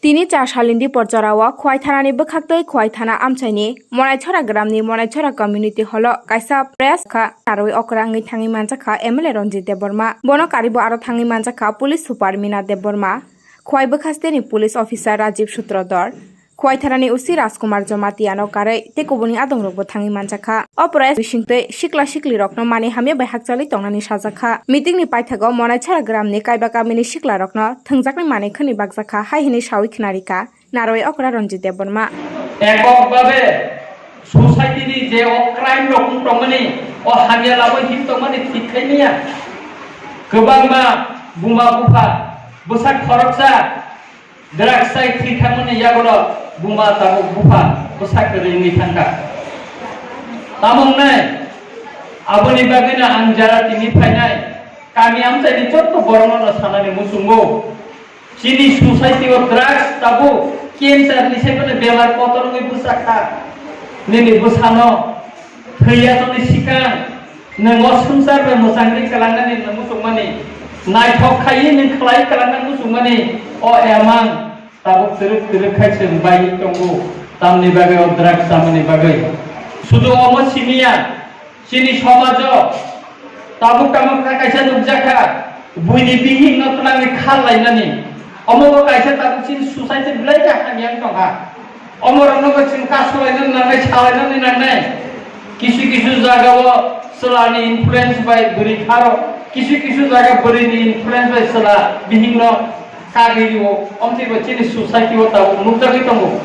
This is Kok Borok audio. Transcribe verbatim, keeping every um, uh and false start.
Tini char salni dipor jorao Khwai thanani bwkhaktwi Khwai thana amchaini Monaithora gramni Monaithora community hall-o kaisa press kha narwi okra wngwi thangwi manjakha M L A Ranjit Debbarma. Bono karibo aro thangwi manjakha police super Mina Debbarma, Khwai bwkhasteni police officer Rajiv Sutradhar, Khwai thanani O C Rajkumar Jamatia no karwi tei kubuni adongrokbo thangwi manjakha. O press bisingtwi sikla siklirokno manwi hamya bai hakchalwi tongnani sajakha. Meeting ni paithago Monaithora gramni kaiba kamini siklarokno thwngjaknai manwi khwnwi bakjakha hai hwnwi sawi khwnarikha narwi okra Ranjit Debbarma. Ekok babe society ni je o crime rok wng tongmani, o hamya lama him tongmani thik khai manya. Kwbangma buma bupha, bwsak khoroksa drugs chai thwi thangmani yagulo buma tabuk bupha bwsak kwrwi wngwi thangkha. Tamo wngnai, aboni bagwino ang jara tini phainai kami amchaini jotto borokno sanani muchungo. Chini society o drugs tabuk cancer ni sai phano bemar kotor wngwi bwsa kha. Nini bwsano thwi yatoni sikang nwng o swngchar bai mwchangwi kwlangnani nwng muchungmani, naithok khaiwi nwng khlai kwlangna muchungmani o emang tabuk twrwk twrwk khai chwng baiwi tongo. Tamni bagwi o drugs chamani bagwi sudu omo simiya. Chini somajo tabuk tamo kha kaisa nukjakha, buini bihikno twlangwi khar lainani. Omo bo kaisa tabuk chini society belai khe hamya wng tongkha. Omo rokno bo chwng kasulainani nangnai, salainani nangnai. Kisu kisu jagao chwlani influence bai bwrwi kharo, kisu kisu jaga bwrwini influence bai chwla bihikno kagwi rio. Omtwi bo chini society o tabuk nukjagwi tongo.